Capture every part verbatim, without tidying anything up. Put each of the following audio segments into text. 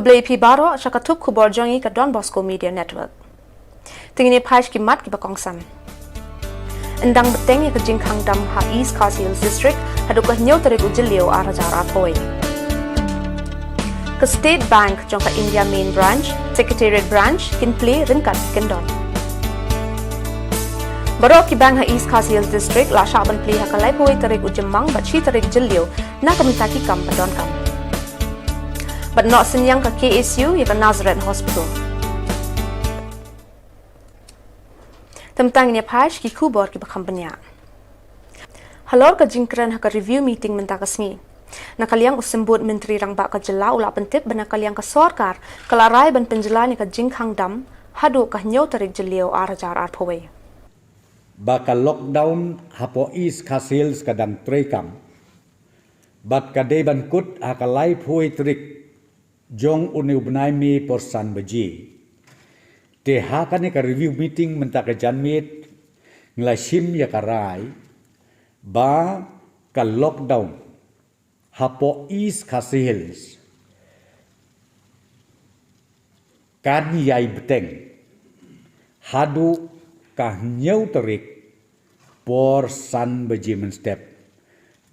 Khublei phi baroh sha ka thup khubor jong ngi ka Don Bosco Media Network. Te ngin ïa phai sha ki mat kiba kongsan. Yn dang bteng ïa ka jingkhang dam ha East Khasi Hills District haduh ka hynñiew tarik u Jylliew ar hajar arphew. Ka State Bank jong ka India Main Branch, Secretariat Branch kin plie ryngkat ki kyndon. Baroh ki bank ha East Khasi Hills District la shah ban plie ha ka laiphew tarik u Jymmang bad shi tarik Jylliew na ka bynta ki kam ba donkam. Bad noh synñiang ka K S U ïa ka Nazareth Hospital. Te mynta ngin ïa phai sha ki khubor kiba kham bniah. Halor ka jingkren ha ka review meeting mynta ka sngi, na ka liang u Symbud Myntri Rangbah ka Jylla u la pyntip ba na ka liang ka sorkar ka la rai ban pynjlan ïa ka jingkhang dam haduh ka hynñiew tarik Jylliew ar hajar arphew. Ba ka lockdown hapoh East Khasi Hills ka dang treikam bad ka dei ban kut ha ka laiphew tarik jong une u bnai May por san baje. Te ha kane ka review meeting mynta ka janmiet ngi la shim ïa ka rai ba ka lockdown hapoh East Khasi Hills kan ïai bteng haduh ka hynñiew tarik por san baje mynstep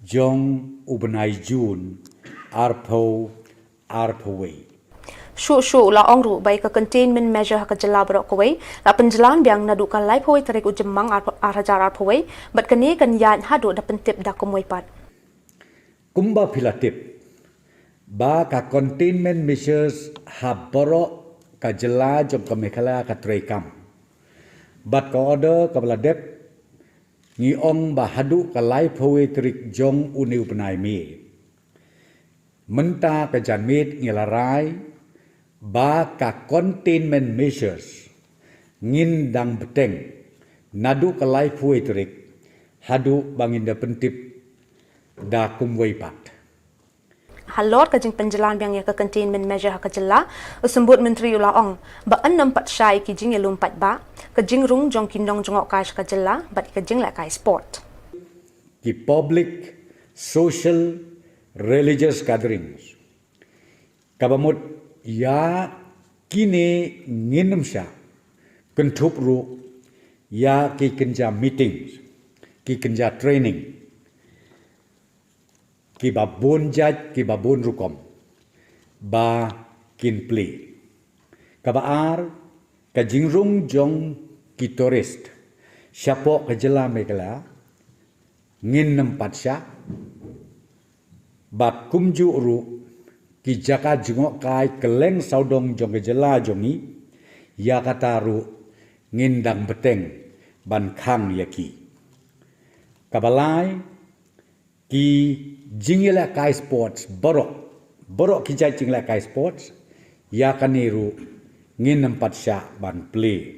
jong u bnai June arphew arphew. Shuh shuh u la ong ruh ba ïa ka containment measure ha ka jylla baroh kawei la pynjlan biang naduh ka laiphew tarik u Jymmang ar, ar hajar arphew, bad kane kan ïaid haduh da pyntip da kumwei pat. Kumba phi la tip ba ka containment measures ha baroh ka jylla jong ka Meghalaya ka treikam. Bad ka order kaba la dep ngi ong ba haduh ka laiphew tarik jong une u bnai May. Mynta ka janmiet ngi la rai ba ka containment measures ngin dang bteng naduh ka laiphew tarik haduh ba ngin da pyntip da kumwei pat. Halor ka jingpynjlan biang ïa ka containment measure ha ka jylla, u Symbud Myntri u la ong ba yn ym pat shah ïa ki jingïalum paidbah, ka jingrung jong ki nongjngohkai sha ka jylla bad ïa ka jinglehkai sport. Ki public, social, religious gatherings, kaba mut ïa kine ngin ym shah, kynthup ruh ïa ki kynja meetings, ki kynja training, kiba bun jait, kiba bun rukom ba kin plie. Kaba ar, ka jingrung jong ki tourist shapoh ka jylla Meghalaya ngin ym pat shah, bad kumjuh ruh ki jaka jngohkai kylleng sawdong jong ka jylla jong ngi, ïa kata ruh ngin dang bteng ban khang ïa ki. Kaba lai, ki jingïalehkai sports baroh, baroh ki jait jingïalehkai sports, ïa kane ruh ngin ym pat shah ban plie.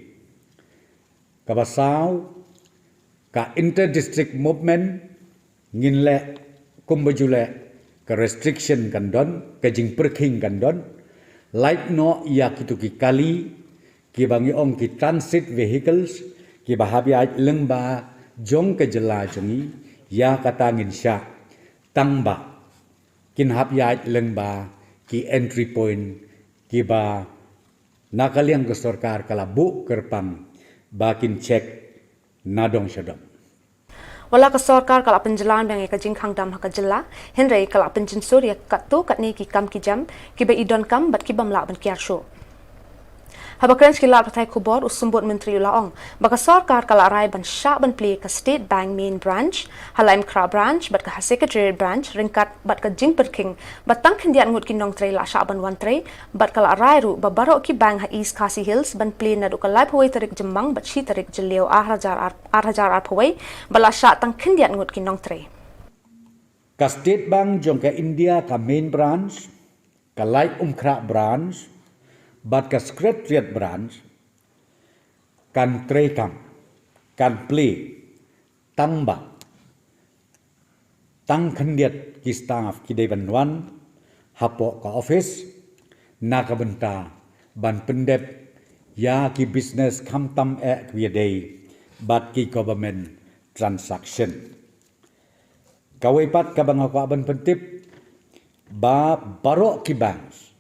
Kaba saw, ka inter district movement ngin leh kumba ju leh, ka restriction kan don, ka jingpyrkhing kan don. Lait noh ïa kito ki kali, kiba ngi ong ki transit vehicles, kiba hap ïaid lyngba jong ka jylla jong ngi, ïa kata ngin shah, tangba kin hap ïaid lyngba ki entry point kiba na ka liang ka sorkar ka la buh kyrpang ba kin check na dong sha dong. Wat la ka sorkar ka la pynjlan biang ïa ka jingkhang dam ha ka jylla, hynrei ka la pynjynsur ïa katto katne ki kam ki jam kiba i donkam bad ki bym lah ban kiar shuh. Haba kren sha ki lad pathai khubor, u Symbud Myntri u la ong ba ka sorkar ka la rai ban shah ban plie ka State Bank Main Branch, ha Laitumkhrah Branch bad ka ha Secretariat Branch ryngkat bad ka jingpyrkhing ba tang khyndiat ngut ki nongtrei la shah ban wan trei, bad ka la rai ruh ba baroh ki bank ha East Khasi Hills ban plie naduh ka laiphew tarik Jymmang bad shi tarik Jylliew ar hajar ar, ar hajar arphew, ba la shah tang khyndiat ngut ki nongtrei. Ka State Bank jong ka India ka Main Branch, ka Laitumkhrah Branch bad ka Secretariat Branch kan treikam, kan plie, tangba tang khyndiat ki staff ki dei ban wan hapoh ka office na ka bynta ban pyndep ïa ki business khamtam eh kiba ïadei bad ki government transaction. Kawei pat kaba nga kwah ban pyntip ba baroh ki banks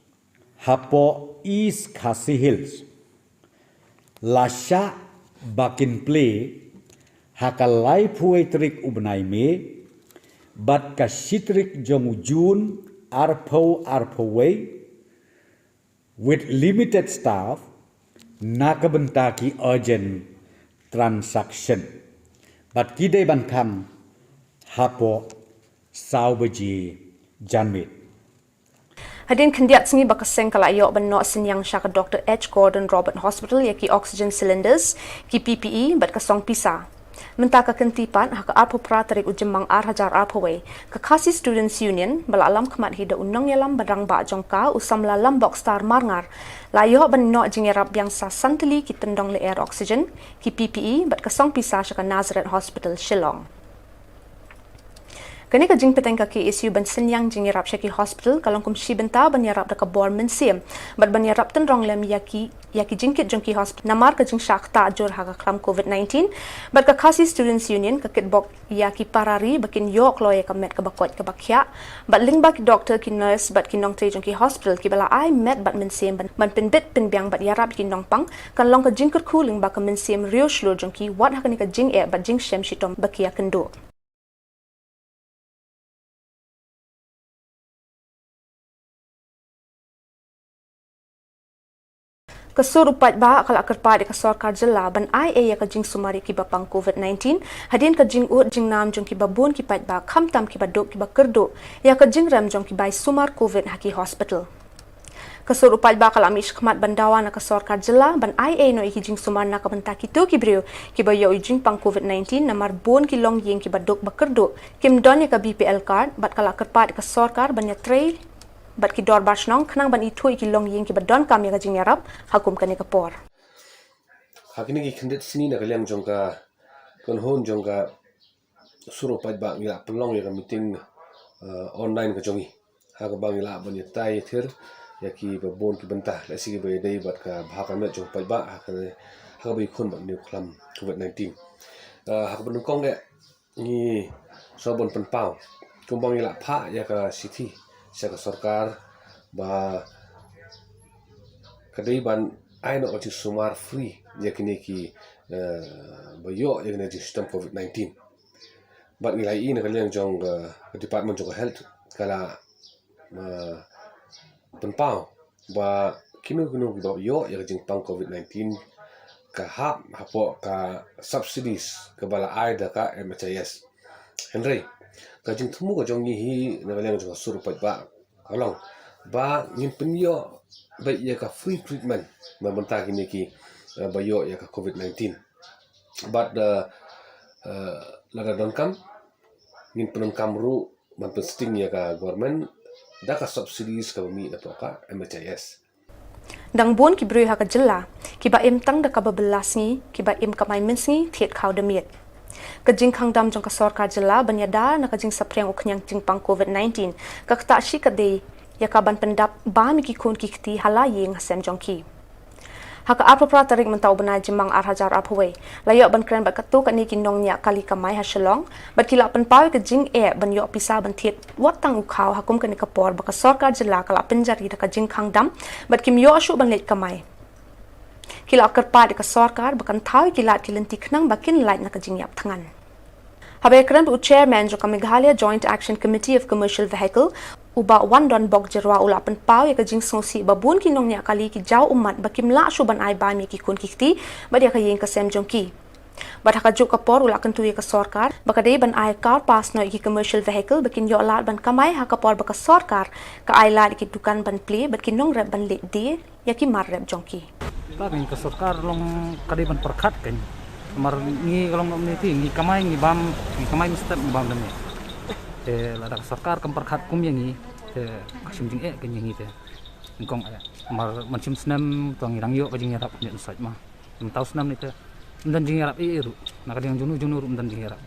hapoh East Khasi Hills la shah ba kin plie ha ka laiphew tarik u bnai May bad ka shi tarik jong u June arphew arphew wei, with limited staff, na ka bynta ki urgent transaction. Bad ki dei ban khang hapoh saw baje janmiet. Hadien khyndiat sngi ba ka seng ka la ïoh ban noh synñiang sha ka Doctor H Gordon Roberts Hospital ïa ki oxygen cylinders, ki P P E bad ka song pisa. Mynta ka kynti pat, ha ka arphew phra tarik u Jymmang ar hajar arphew wei, ka Khasi Students Union ba la lam khmat hi da u nongïalam ba rangbah jong ka, u samla Lambok Star Marngar, la ïoh ban noh jingïarap biang sa san tylli ki tyndong lyer oxygen, ki P P E bad ka song pisa sha ka Nazareth Hospital Shillong. Kane ka jingpyrshang ka K S U ban synñiang jingïarap sha ki hospital ka long kum shi bynta ban ïarap da ka bor mynsiem bad ban ïarap tynrong lem ïa ki, ïa ki jingkit jong ki hospital namar ka jingshah ktah jur ha ka khlam covid nineteen. Bad ka Khasi Students Union ka kitbok ïa ki para ri ba kin ïoh kloi ïa ka met kaba koit kaba khiah. Bad lyngba ki doktor, ki nurse bad ki nongtrei jong ki hospital kiba la ai met bad mynsiem ban, ban pynbit pynbiang bad ïarap ki nongpang, kan long ka jingkyrkhu lyngba ka mynsiem riewshlur jong ki wat ha kane ka jingeh bad jingshem shitom ba ki ïakynduh. Ka sur u paidbah ka la kyrpad ïa ka sorkar jylla ban ai ei ïa ka jingsumar ïa kiba pang covid nineteen, hadien ka jingud jingnam jong kiba bun ki paidbah khamtam kiba duk kiba kyrduh ïa ka jingrem jong ki bai sumar covid ha ki hospital. Ka sur u paidbah ka la mih shakhmat ban dawa na ka sorkar jylla ban ai ei noh ïa ki jingsumar na ka bynta kito ki briew kiba ïoh ïa u jingpang covid nineteen namar bun ki longïing kiba duk ba kyrduh kim don ïa ka B P L card, bad ka la kyrpad ïa ka sorkar ban ïatrei bad ki dorbar shnong khnang ban ithuh ïa ki longïing kiba donkam ïa ka jingïarap ha kum kane ka por. Ha kine ki khyndiat sngi na ka liang jong ka kynhun jong ka sur u paidbah ngi la pynlong ïa ka meeting, eh, online ka jong ngi, ha kaba ngi lah ban ïatai ïathir ïa kiba bun ki bynta lehse kiba ïadei bad ka bha ka met jong u paidbah ha kane, ha kaba ïakhun bad une u khlam covid nineteen. Eh, ha kaba nyngkong eh ngi sngew ban pynpaw kumba ngi la phah ïa ka shithi sha ka sorkar ba ka dei ban ai noh ka jingsumar free ïa kine ki, eh, ba ïoh ïa kane ka jingshitom covid nineteen. Bad ngi la ïohi na ka liang jong ka, ka department jong ka health ka la, eh, pynpaw ba kino kino kiba ïoh ïa ka jingpang covid nineteen ka hap hapoh ka subsidies kaba la ai da ka M H I S. Hynrei ka jingthmu ka jong ngi hi na ka liang jong ka sur u paidbah ka long ba ngin pynïoh beit ïa ka free treatment na bynta kine ki, eh, ba ïoh ïa ka covid nineteen. Bad, eh, eh, lada donkam ngin pyndonkam ruh ban pynsting ïa ka government da ka subsidies kaba mih napoh ka M H I S. Dang bun ki briew ha ka jylla kiba im tang da kaba bylla sngi, kiba im kamai mynsngi thied khaw da miet. Ka jingkhang dam jong ka sorkar jylla ban ïada na ka jingsaphriang u khñiang jingpang covid nineteen ka ktah shi katdei ïa ka ban pyndap bam ïa ki khun ki kti ha la ïing ha sem jong ki. Ha ka arphew phra tarik mynta u bnai Jymmang ar hajar arphew wei, la ïoh ban kren bad katto katne ki nongñiah kali kamai ha Shillong, bad ki la pynpaw ïa ka jingeh ban ïoh pisa ban thied wat tang u khaw ha kum kane ka por ba ka sorkar jylla ka la pynjari da ka jingkhang dam bad kim ïoh shuh ban leit kamai. Ki la kyrpad ïa ka sorkar ba kan thaw ïa ki lad ki lynti khnang ba kin lait na ka jingïap thngan. Haba ïakren bad u chairman jong ka Meghalaya Joint Action Committee of Commercial Vehicle, u Bah Wandon Bokjyrwa, u la pynpaw ïa ka jingsngewsih ba bun ki nongñiah kali ki jaw ummat ba kim lah shuh ban ai bam ïa ki khun ki kti bad ïa ka ïing ka sem jong ki. Bad ha kajuh ka por u la kyntu ïa ka sorkar ba ka dei ban ai car pass noh ïa ki commercial vehicle ba kin ïoh lad ban kamai ha ka por ba ka sorkar ka ai lad ïa ki dukan ban plie bad ki nongrep ban leit die ïa ki mar rep jong ki. Ba ngi ka sorkar long ka dei ban pyrkhat kein. Namar ngi ka long ngi ti ngi kamai ngi bam, ngi kamai ngi step ngi bam da ngi. Te lada ka sorkar kam pyrkhat kum ïa ngi te ka shim jingeh kein ïa ngi te. Nyngkong eh. Namar man shim snem to ngi dang ïoh ka jingïarap ngi sait ma. Mynta u snem ni te ym don jingïarap ei ei ruh. Na ka liang jong u jong u ruh ym don jingïarap.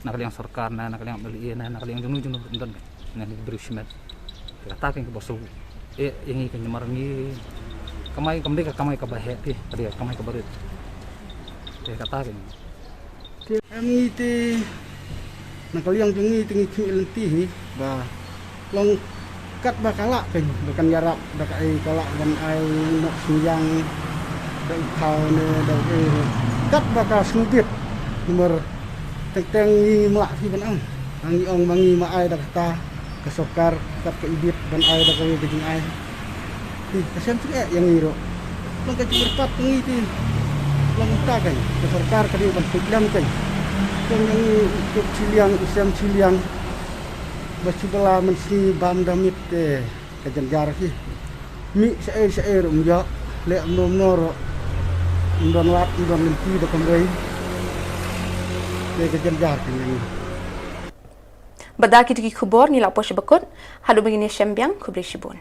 Na ka liang sorkar na, na ka liang M L A na, na ka liang jong u jong u ruh ym don. Na ni briew shimet. Te kata kein kaba shu eh ïa ngi kein namar ngi kamai kam dei ka kamai kaba heh te, ka dei ka kamai kaba rit. Te kata kein. Te em ngi te na ka liang jong ngi te ngi khmih lynti hi ba long Katba ka lah kein ba kan ïarap da kaei, ka lah ban ai noh synñiang da u thaw ne da u ei ruh, katba ka sngewbit. Namar teng teng ngi mlak hi ban ang. Ngi ong ma ngi ma ai da kata ka sorkar, kat ka ibit ban ai da kawei ka jingai. Hi ka shem jingeh ïa ngi ruh. Long ka jingkyrpad ka ngi ti. Long ta kein ka sorkar ka dei ban peit lem kein. Teng ïa ngi u kut shiliang, u shem shiliang. Ba shu ba la mynsngi bam da mit te ka jynjar hi. Mih shaei shaei ruh um ïoh, leh mno mno ruh um don lad, um don lynti ba kam rei. Te ka jynjar kein ïa ngi. Bad da kito ki khubor ngi la poi sha ba kut, haduh ba ngin ïashem biang, khublei shibun.